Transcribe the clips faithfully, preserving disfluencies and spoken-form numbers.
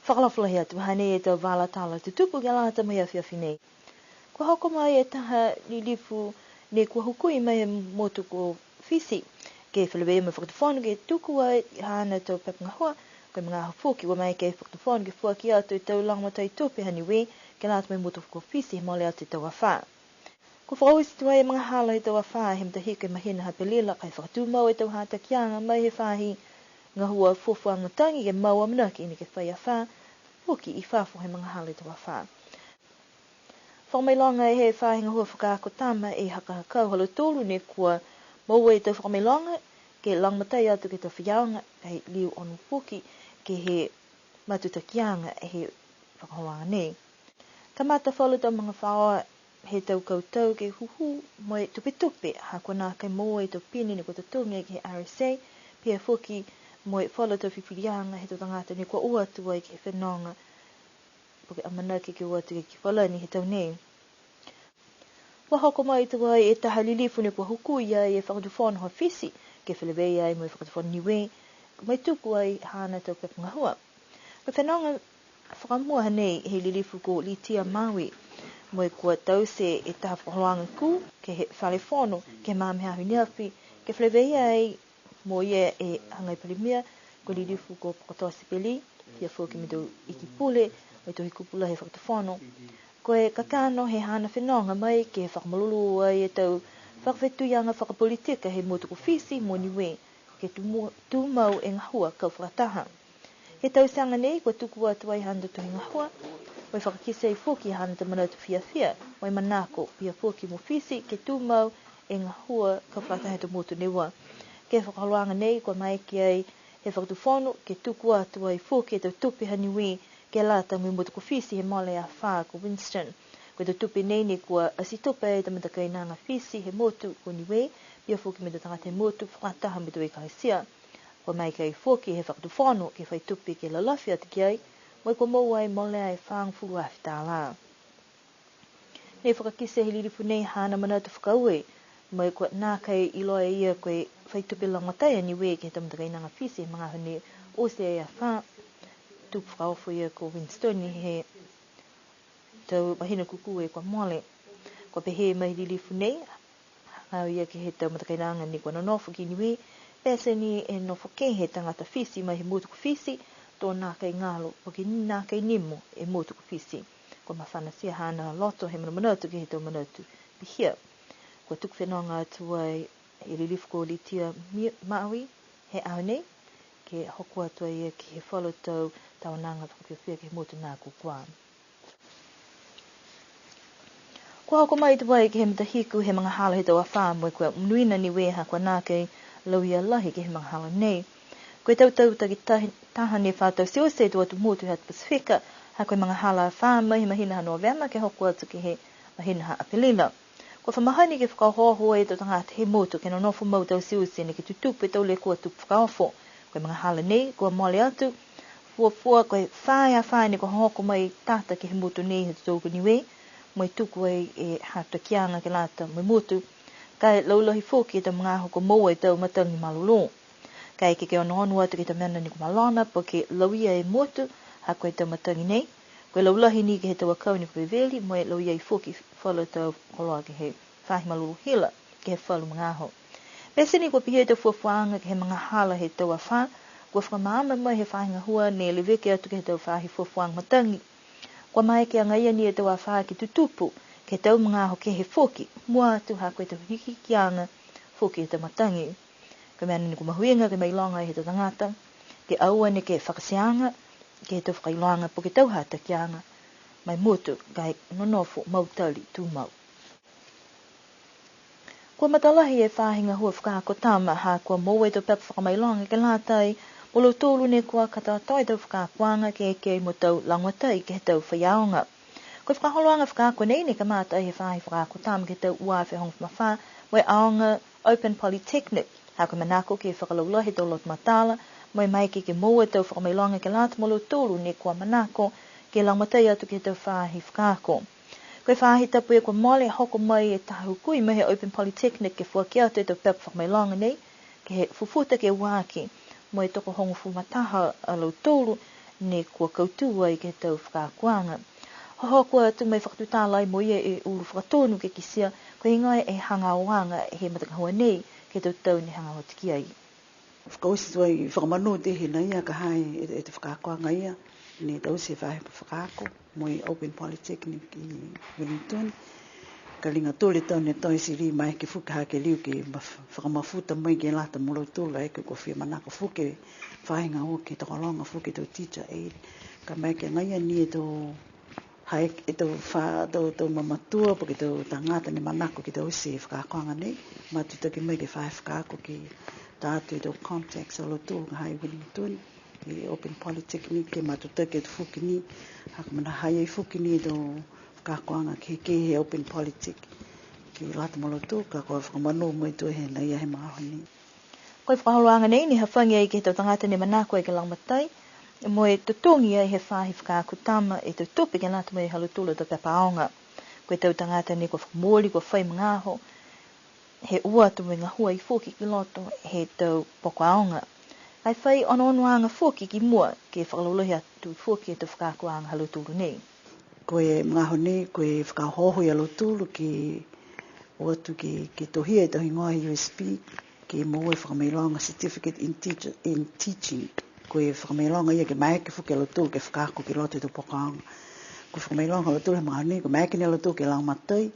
Fakaalofa lahi atu, hanei e tau vala tala tutupu ke lata mo e afiafi nei. Kua hoko mai e taha lilifu ne kua hukui mai he motu ko Fisi ke feleveia mo e Fakatufono ke tuku ai haana tau pepa gahua, ko e magaaho foki kua maeke e Fakatufono ke foaki atu e tau lagomatai tupe ha Niue ke lata mo e motu ko Fisi he mole atu e tau afā. Kua fakaoti tuai e magahala he tau afā he matahiku he mahina ha Apelila, ka e fakatumau e tau hatakiaga mai he faahi gahua fuafuaga matagi ke mau amanaki ni ke fai afā foki i fafo he magahala he tau afā. Fakamailoga he faahi gahua fakaako tama e hakahakau ha lautolu ne kua moua e tau fakamailoga ke lagomatai atu ke he tau faiaoga, ka e liu ono foki ke he matutakiaga he fakaholoaga nei. Kamata falu tau magafaoa he tau kautau ke hūhū mo e tupetupe, ha kua nākai moua e tau pine ne kua totogi ke he R S A, pihia foki mo e falu tau fifiliaga he tau tagata ne kua o atu ai ke he fenoga, po ke amanaki ke o atu ke he Falani he tau nei. Kua hoko mai tuai e taha lilifu ne kua hukui ai e Fakatufono ha Fisi ke feleveia ai mo e Fakatufono Niue, mo e tuku ai haana tau pepa gahua. Ko e fenoga fakamua hanei he lilifu ko Litia Maui, mo e kua taute e taha fakaholoaga kū ke he Fale Fono ke he magaaho he aho i ne afi, ke feleveia ai mo ia e Hagai Palemia, ko e lilifu ko Pokotoa Sipeli, pihia foki mo e tau Iki Pule, mo e tau Hukui Pule he Fakatufono. Ko e kakano he haana fenoga mai ke fakamalolō ai e tau fakafetuiaga fakapolitika he motu ko Fisi mo Niue, ke tumu-, tumau e gahua kau fakataha. He tauteaga nei, kua tuku atu ai haana tohi gahua, mo e fakakite ai foki haana tau manatu fiafia, mo e manako, pihia foki mo Fisi, ke tumau e gahua kau fakataha he tau motu ne ua. Ke he fakaholoaga nei, kua maeke ai he Fakatufono ke tuku atu ai foki e tau tupe ha Niue ke lata mo e motu ko Fisi he mole afā ko Winston. Ko e tau tupe nei ne kua ati tupe ai e tau matakainaga Fisi he motu ko Niue, pihia foki mo e tau tagata he motu fakataha mo e tau ekalesia. Kua maeke ai foki he Fakatufono ke fai tupe ke lalafi atu ki ai, mo e kua moua ai molea e fāgofulu afe tālā. Ne fakakite he lilifu nei haana manatu fakaaue, mo e kua nākai iloa e ia ko e fai tupe lagomatai a Niue ke he tau matakainaga Fisi he magaaho ne oti e afā. Tupu fakaofo ia ko Winston he tau mahina kukū kua mole. Kua pehē mai he lilifu nei, hagaao ia ke he tau matakainaga ne kua nonofo ki Niue, pete ni e nofo kehe e tagata Fisi mai he motu ko Fisi, to nākai galo, po ke nākai nimo e motu ko Fisi. Kua mafanatia haana loto he manamanatu ke he tau manatu pihia. Kua tuku fenoga atu ai e lilifu ko Litia Mi-, Maui he aho nei, ke hoko atu ai ke he falu tau tāoga fakafiafia ke he motu nā ko Guam. Kua hoko mai tuai ke he matahiku he magahala he tau afā mo e kua monuina Niue ha kua nākai lauia lahi ke he magahala nei. Ko e tau tau takitaha ne fa tauteute e tau atu motu he atu Pasifika, ha ko e magahala afā mai he mahina ha Novema ke hoko atu ke he mahina ha Apelila. Kua fa mahani ke fakaohooho e tau tagata he motu ke nonofo mau tauteute neke tutupu e tau lekua tupu fakaofo. Ko e magahala nei, kua mole atu, fuafua ko e fā e afā ne kua hohoko mai tata ke he motu nei he tautolu ko Niue, mo e tuku ai e hatakiaga ke lata mo e motu. Ka e laulahi foki e tau magaaho kua moua e tau matagi malolō. Ka e ke ke onoono atu ke he tau mena ne kua malona, po ke lauia e motu, ha ko e tau matagi nei. Ko e laulahi ni ke he tau akau ne kua veveli, mo e lauia ai foki falu tau koloa ke he faahi malolō hila, ke he falu magaaho. Pete ni kua pihia e tau fuafuaaga ke he magahala he tau afā, kua fakamaama mai he faahi gahua ne leveki atu ke he tau faahi fuafuaaga matagi. Kua maeke agaia ni e tau afā ke tutupu, ke he tau magaaho kehe foki, mua atu ha ko e tau hikihikiaga foki he tau matagi. Ko e mena ni kua mahuiga ke mailoga he tau tagata, ke aua neke fakateaga ke he tau fakailoaga po ke tau hatakiaga ma e motu, ka e nonofo mautali tumau. Kua matalahi e faahi gahua fakaako tama, ha kua moua e tau pepa fakamailoga ke lata mo lautolu ne kua katoatoa e tau fakaakoaga ke eke mo tau lagomatai ke he tau faiaoga. Ko e fakaholoaga fakaako nei ne kamata ai he faahi fakaako tama ke he tau ua afe hogofulu ma fā, mo e aoga Open Polytechnic, ha ko e manako ke fakalaulahi e tau loto matala, mo e maeke ke moua e tau fakamailoga ke lata mo lautolu ne kua manako ke lagomatai atu ke he tau faahi fakaako. Ko e faahi tapu kua mole, hoko mai e taha hukui mai he Open Polytechnic ke foaki atu e tau pepa fakamailoga nei, ke he fufuta ke ua aki, mo e tokohogofulu ma taha a lautolu ne kua kautū ai ke he tau fakaakoaga. Hohoko atu mo e fakatutala ai mo ia e ulu fakatonu ke kitia, ko e heigoa e hagaoaga he matagahua nei ke he tau tau ne hagaao atu ki ai. Fakaoti tuai, fakamanū tei hina ia ka ha e, e, e fakaakoaga ia, ne taute he faahi fakaako, mo e Open Polytechnic i Wellington. Ka liga tolu e tau ne toe ti lī mai ke fuka hake liu ke maf-, fakamafuta mai ke lata mo lautolu, ai ke kua fia manako foki e faahi gahua ke tokologa foki e tau teacher aid. Ka maeke agaia ni e tau, ha e, e tau fa-, tau, tau mamatua, po ke tau tagata ne manako ke taute e fakaakoaga nei, matutaki mai ke he faahi fakaako ke ta atu e tau contacts ha lautolu ka ha i Wellington, ke he Open Polytechnic, ke matutaki atu foki ni, ha ko e mena ha i ai foki ni e tau fakaakoaga ke, ke he Open Polytech, ke lata mo lautolu, ka kua fakamanū mai tuai hina ia he magaaho nei. Ko e fakaholoaga nei ne hafagi ai ke he tau tagata ne manako ai ke lagomatai, mo e totogi ai he faahi fakaako tama e tau tupe ke lata mo e ha lautolu a tau pepa aoga. Ko e tau tagata nei kua fakamooli, kua fai magaaho, he o atu mo e gahua ai foki ki loto he tau poko aoga. Ka e fai onoonoaga foki ki mua, ke fakalaulahi atu foki e tau fakaakoaga ha lautolu nei. Ko e magaaho nei, ko e fakaohooho ia lautolu ke o atu ke, ke tohia e tau higoa he U S P, ke moua e fakamailoga Certificate in Teach-, in Teaching. Ko e fakamailoga ia ke maeke foki a lautolu ke fakaako ki loto he tau poko aoga. Ko e fakamailoga ha lautolu he magaaho nei, kua maeke ni a lautolu ke lagomatai,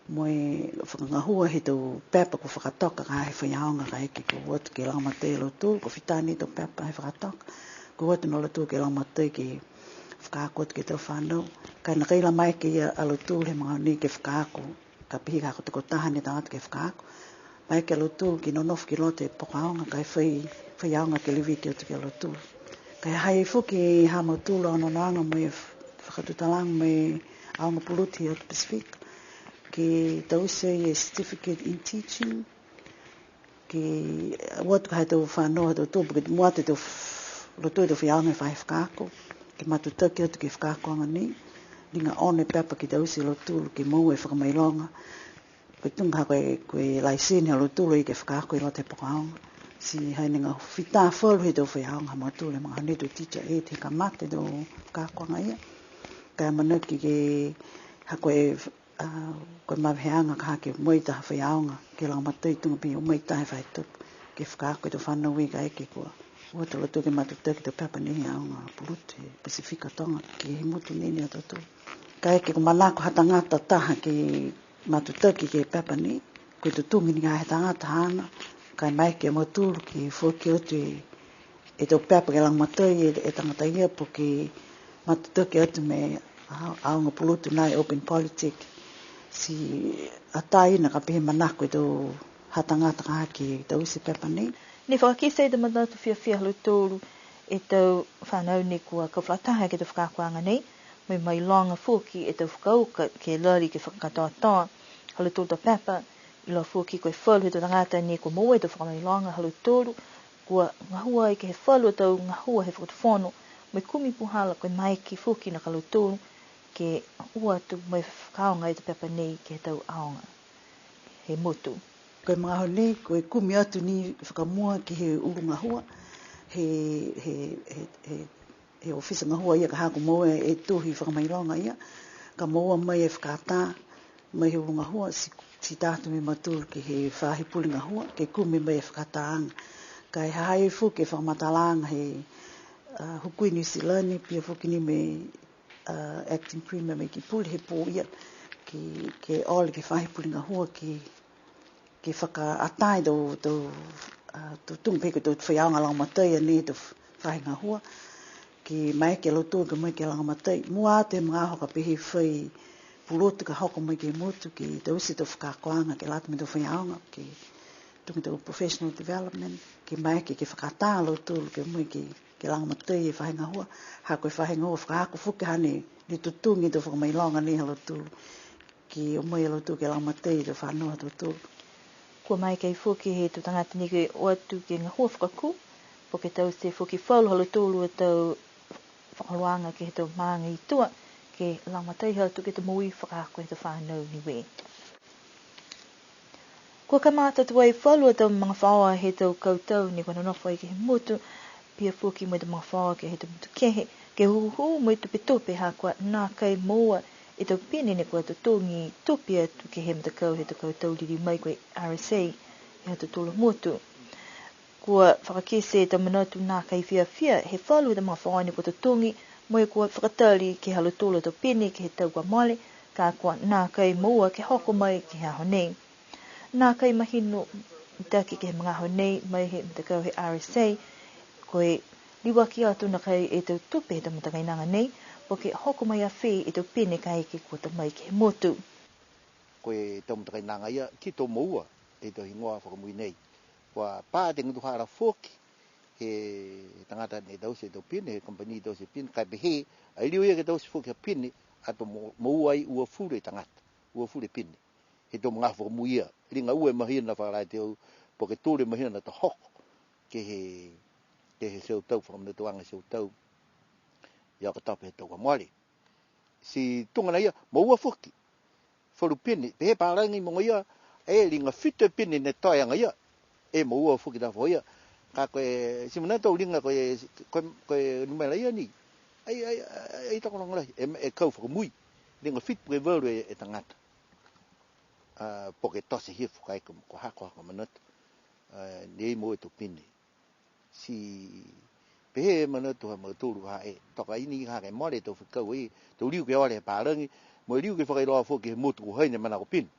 mo e fakagahua he tau pepa kua fakatoka ka he faiaoga kaeke kua o atu ke lagomatai a lautolu, kua fita ni e tau pepa he fakatoka, kua o atu ni a lautolu ke lagomatai ke fakaako atu ke he tau fanau. Ka e nākai la maeke ia a lautolu he magaaho nei ke fakaako, ka pihia ha ko e tokotaha ni e tagata ke fakaako. Maeke a lautolu ke nonofo ki loto he poko aoga, ka e fai, faiaoga ke leveki atu ki a lautolu. Ka e ha ha i ai foki ha mautolu a onoonoaga mo e f-, fakatutalaaga mo e aoga pulotu he atu Pacific, ke taute e Certificate in Teaching, ke o atu ka ha tau fanau ha tautolu, po ke mua atu e tau f-, lautolu e tau faiaoga he faahi fakaako, ke matutaki atu ke he fakaakoaga nei, liga ono e pepa ke taute e lautolu, ke moua e fakamailoga. Ko e tuga ha ko e, ko e laiseni ha lautolu ia ke fakaako i loto he poko aoga. Ti ha ne gahua fita falu he tau faiaoga ha mautolu he magaaho nei, tau teacher aid, he kamata e tau fakaakoaga ia. Ka e amanaki ke, ha ko e, a, ko e maveheaga ka ha ke o mai taha faiaoga ke lagomatai, tuga pihia o mai taha he faahi tupe ke fakaako e tau fanau ia kaeke kua o atu a lautolu ke matutaki e tau pepa nei he aoga pulotu he Pasifika Toga ke he motu nei ni a tautolu. Kaeke kua manako ha tagata taha ke matutaki ke he pepa nei, ko e totogi ni ha he tagata haana, ka e maeke a mautolu ke foaki atu e, e tau pepa ke lagomatai e, e tagata ia po ke matutaki atu mo e a-, aoga pulotu nai Open Polytech. Ti ataina ka pihia e manako e tau ha tagata ka ha ke taute e pepa nei. Ne fakakite e tau manatu fiafia ha lautolu e tau fanau ne kua kau fakalataha ke he tau fakaakoaga nei, mo e mailoga foki e tau fakauka ke lali ke fakakatoatoa ha lautolu a tau pepa, iloa foki ko e falu he tau tagata ne kua moua e tau fakamailoga ha lautolu, kua gahua ai ke he falu a tau gahua he fakatufono, mo e kumi puhala ko e maeke foki nākai a lautolu ke o atu mo e fakaaoga e tau pepa nei ke he tau aoga he motu. Ko e magaaho nei, ko e kumi atu ni fakamua ke he ulu gahua, he, he, he, he, he ofisa gahua ia ka ha kua moua e tohi fakamailoga ia, ka moua mai e fakaatā mai he ulu gahua, ti, ti ta atu mo mautolu ke he faahi pule gahua, ke kumi mai e fakaataaga. Ka e ha ha i ai foki e fakamatalaaga he, a, Hukui Niu Silani, pihia foki ni mo e, a, Acting Premier mo e Ekepule he pō ia, ke, ke ole ke he faahi pule gahua, ke, ke fakaatā e tau, tau, a, tau tuga pehē ko e tau faiaoga lagomatai a nei he tau faahi gahua, ke maeke a lautolu ke o mai ke lagomatai. Mua atu he magaaho ka pehē fai pulotu ka hoko mai ke he motu, ke taute e tau fakaakoaga ke lata mo e tau faiaoga, ke tuga e tau professional development, ke maeke ke fakaatā a lautolu ke o mai ke, ke lagomatai e faahi gahua, ha ko e faahi gahua fakaako foki hane, ne totogi e tau fakamailoga nei ha lautolu, ke o mai a lautolu ke lagomatai e tau fanau ha tautolu. Kua maeke foki he tau tagata nei ke o atu ke gahua fakakū, po ke taute foki falu ha lautolu a tau fakaholoaga ke he tau maaga i tua, ke lagomatai atu ke he tau moui fakaako he tau fanau Niue. Kua kamata tuai falu a tau magafaoa he tau kautau ne kua nonofo ai ke he motu, Pihia foki mo e tau magafaoa ke he tau motu kehe, ke hūhū mo e tupetupe ha kua nākai moua e tau pine ne kua totogi tupe atu ke he matakau he tau kautau lili mai ko e R S A he ha tautolu a motu. Kua fakakite e tau manatu nākai fiafia he falu he tau magafaoa ne kua totogi, mo e kua fakatali ke he ha lautolu a tau pine ke he tau kua mole, ka kua nākai moua ke hoko mai ke he aho nei. Nākai mahino mitaki ke he magaaho nei mai he matakau he R S A, ko e liuaki atu nākai e tau tupe he tau matakainaga nei, po ke hoko mai a fē e tau pine kaeke kua ta mai ke he motu. Ko e tau matakainaga ia, ki to moua e tau higoa fakamui nei. Kua pā e gutuhala foki he tagata ne taute e tau pine, he kamupani taute e pine, ka e pehē, ai liu ia ke taute foki ha pine, ato mo-, moua ai uafulu e tagata, uafulu e pine. He tau magaaho fakamui ia, liga ua e mahina fakalataha, po ke tolu e mahina ne ta hoko, ke he, ke he teau tau, fakamanatuaga he teau tau. Ia ka tapu he tau kua mole. Ti tuga nai ia, moua foki. Falu pine, pehē palagi mo ia, e liga fitu e pine ne toe agaia. E moua foki taha foki ia. Ka ko e, ti manatu au liga ko e, ko e, ko e numela ia ni. Ai, ai, ai, ai tokologa lahi, e, e kau fakamui. Liga fitu po ke valu e, e tagata. A, po ke tote hifo kaeke kua hako, hako manatu. A, ne moua e tau pine. Ti pehē e manatu ha mautolu ha e, toka ai ni ha ke mole e tau fekau ai, to liu ke ole he palagi, mo e liu ke fakailoa foki he motu ko hai ne manako pine.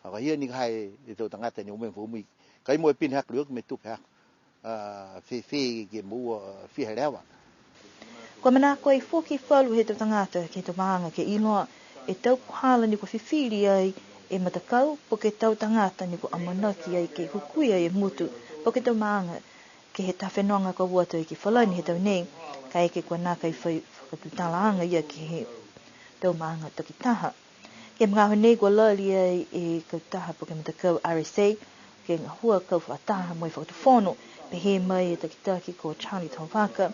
Ka ko e hia ni ha e, e tau tagata ne o mai fakamui. Ka e moua e pine hake liu ke mo e tupe hake. A, fēfē ke moua, a, fiha e leva. Kua manako ai foki falu he tau tagata ke he tau maaga ke iloa e tau puhala ne kua fifili ai e matakau, po ke tau tagata ne kua amanaki ai ke hukui ai e motu, po ke tau maaga ke he tau fenoga kua o atu ai ki Falani he tau nei, kaeke kua nākai fai fakatutalaaga ia ke he tau maaga takitaha. Ke he magaaho nei kua lali ai e kautaha po ke matakau R S A, ke gahua kau fakataha mo e fakatufono, pehē mai e takitaki ko Charlie Tovaka.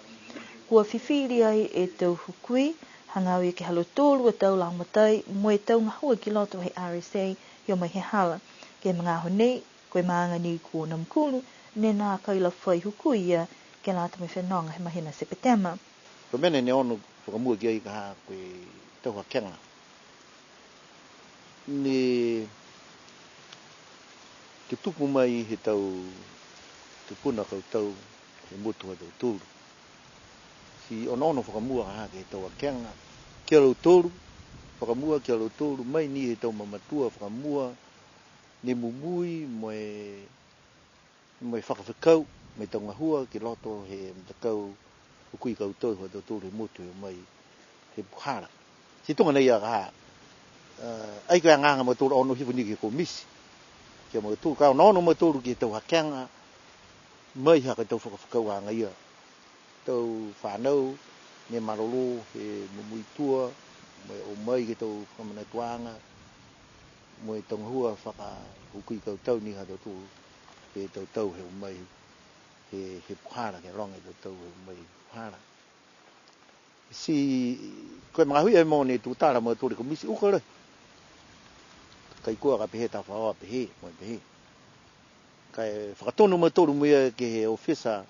Kua fifili ai e tau hukui, hagaao ia ke he ha lautolu a tau lagomatai, mo e tau gahua ki loto he R S A, he o mai he hala. Ke he magaaho nei, ko e maaga nei ko Namukulu, ne nākai la fai hukui ia, ke lata mo e fenoga he mahina Sepetema. Ko e mena ne ono fakamua ki ai ka ha ko e tau hakega. Ne tutupu mai he tau tupuna kautau he motu ha tautolu. Ti onoono fakamua ka ha ke he tau hakega. Ki a lautolu, fakamua ki a lautolu, mai ni he tau mamatua fakamua, ne mumui mo e mo e fakafekau, mo e tau gahua ki loto he matakau hukui kautau ha tautolu he motu he o mai he puhala. Ti tuga nei a ka ha, a, ai ko e agaga mautolu ono hifo ni ke he komiti. Ke he mautolu, ka onoono mautolu ke he tau hakega, mai ha ko e tau fakafekauaga ia. Tau fanau, ne malolō he mumui tua, mo e o mai ke he tau fakamanatuaga, mo e tau gahua fakahukui kautau ni ha tautolu, ke he tau tau he o mai he, he puhala, ke loga e tau tau he o mai he puhala. Ti, ko e magaaho ia mo ne tutala mo e tau komiti uka lahi. Ka e kua ka pehē taha faaoa pehē, mo e pehē. Ka e fakatonu mo e tolu mo ia ke he ofisa,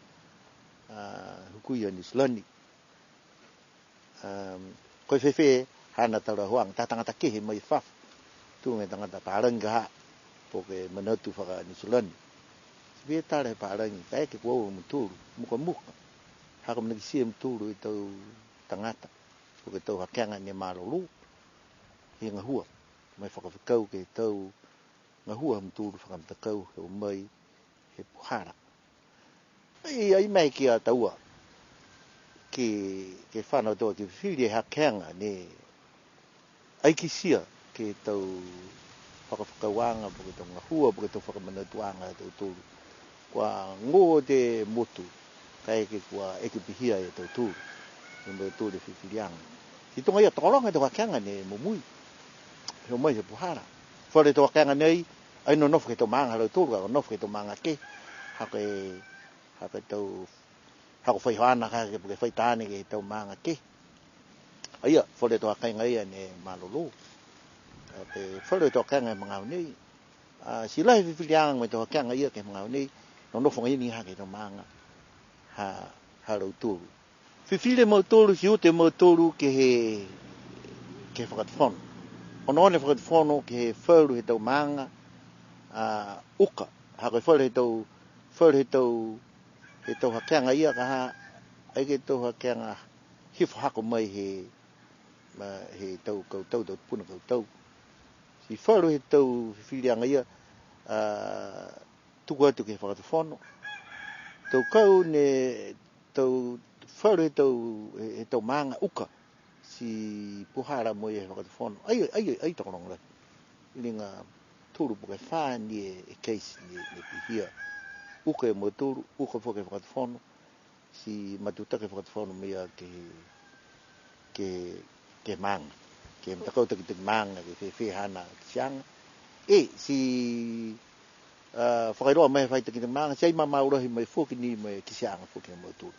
a, hukui a Niu Silani. Um, ko e fēfē haana talahauaga, taha tagata kehe mai fafo. Tuga e tagata palagi ka ha, po ke manatu faka-Niu Silani. Fēfē tala he palagi, kaeke kua o a mutolu, mukamuka. Ha ko e mena kitia e mutolu e tau tagata, po ke tau hakega ne malolō, he gahua, mo e fakafekau ke he tau gahua ha mutolu fakamatakau, he o mai, he puhala. Ai, ai mai ki a taua, ke, ke fano taua ke fifili e hakega ne, ai kitia ke he tau fakafekauaga, po ke tau gahua, po ke tau fakamanatuaga ha tautolu. Kua gō e motu, kaeke kua eke pihia e tautolu, e mautolu e fifiliaga. Ti tuga ia tokologa e tau hakega ne mumui, he o mai he puhala. Falu he tau hakega nei, ai nonofo ke he tau maaga ha lautolu, ka nonofo ke he tau maaga kehe, ha ko e, ha ko e tau, ha ko e fai haana ka ke, ke fai taane ke he tau maaga kehe. A ia, falu he tau hakega ia ne malolō. Ka e falu he tau hakega he magaaho nei. A, ti lahi e fifiliaga mo e tau hakega ia ke he magaaho nei, nonofo agaia ni ha ke he tau maaga. Ha, ha lautolu. Fifili e mautolu, ti uta e mautolu ke he, ke he fakatufono. Onoono e fakatufono ke he falu he tau maaga, a, uka. Ha ko e falu he tau, falu he tau, he tau hakeaga ia ka ha, ai ke he tau hakeaga hifo hako mai he, ma, he tau kautau, tau tupuna kautau. Ti falu he tau fifiliaga ia, a, tuku atu ke he fakatufono. Tau kau ne tau falu he tau, he, he tau maaga uka. Ti puhala mo e fakatufono. Ai, ai, ai, ai, tokologa lahi. Liga tolu po ke fā ni e, e case ne, ne pihia. Uka e mautolu, uka foki e fakatufono. Ti matutaki e fakatufono mo ia ke, ke, ke maaga. Ke matakau takitaki maaga, ke fēfē haana kitiaaga. E, ti, a, fakailoa mai he faahi takitaki maaga, ti ai mamao lahi mai foki ni mo e kitiaaga foki ha mautolu.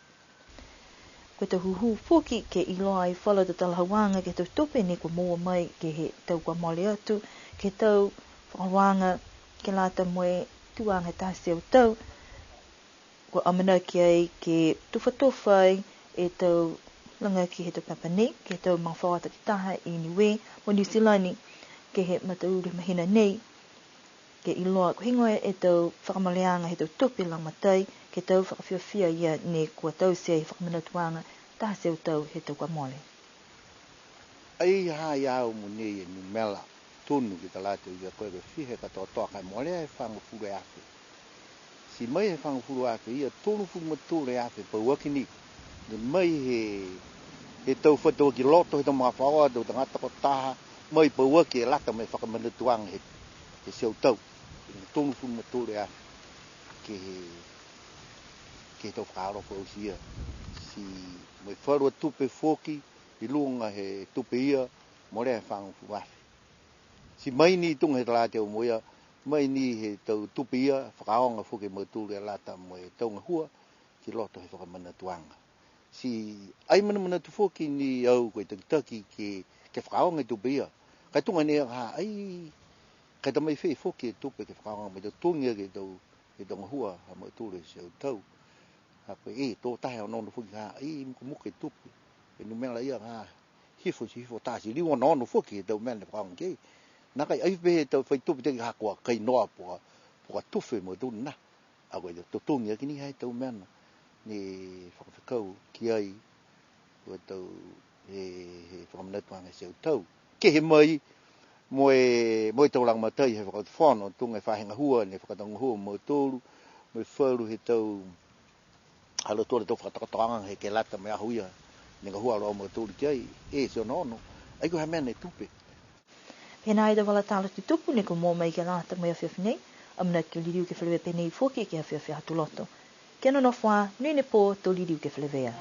Ko e tau hūhū foki ke iloa ai falu a tau talahauaga ke he tau tupe ne kua moua mai ke he tau kua mole atu, ke he tau fakaholoaga ke lata mo e tuaga he taha e teau tau. Kua amanaki ai ke tufatufa ai e tau lagaki he tau pepa nei, ke he tau magafaoa takitaha i Niue mo Niu Silani, ke he mataulu he mahina nei. Ke iloa, ko e heigoa e tau fakamoleaga he tau tupe lagomatai, ke he tau fakafiafia ia ne kua taute he fakamanatuaga taha e teau tau he tau kua mole. Ai ha ia au mo nei e numela tonu ke ta lata ia ko e, ko e fiha e katoatoa ka e molea e fagofulu e afe. Ti mai he fagofulu afe ia, tolugofulu ma tolu e afe pauaki ni. Ne mai he, he tau fai tau aki loto, he tau magafaoa, tau tagata ko taha, mai pauaki e lata mo e fakamanatuaga he, he teau tau. Tolugofulu ma tolu e afe. Ke he, ke he tau fakaalofa oti ia. Ti mo e falu a tupe foki, i luga he tupe ia, molea e fagofulu afe. Ti mai ni tuga he tala atu mo ia, mai ni he tau tupe ia, fakaaoga foki e mautolu e lata mo e tau gahua, ki loto he fakamanatuaga. Ti ai manamanatu foki ni au ko e takitaki ke, ke fakaaoga e tupe ia. Ka e tuga ni ha ai, ka e ta mai fē foki e tupe ke fakaaoga mo e tau totogi ke he tau, he tau gahua ha mautolu he teau tau. Ha ko e, e, tō taha e onoono foki ha, e, mukamuka e tupe. E numela ia ha, hifo ti hifo taha ti liu onoono foki he tau mena ne fakaaoga ki ai. Nākai ai pehē e tau fai tupe teki ha kua kainoa po ka, po ka tufe mo e tau na. A ko e totogi aki ni ha e tau mena ne fakafekau ki ai, ko e tau he, he fakamanatuaga he teau tau. Ke he mai, mo e, mo e tau lagomatai he fakatufono, tuga e faahi gahua, ne fakatau gahua mo mautolu, mo e falu he tau, ha lautolu e tau fakatokatokaaga he ke lata mo e aho ia, ne gahua aloa mo mautolu ki ai, e, ti onoono, ai ko e ha mena e tupe. Pehē nā e tau vala tala tutupu ne kua moua mai ke lata mo e afiafi nei, amanaki ke liliu ke feleveia pehē nei foki ke he afiafi Aho Tuloto. Kia nonofo ā, monuina e pō, to liliu ke feleveia.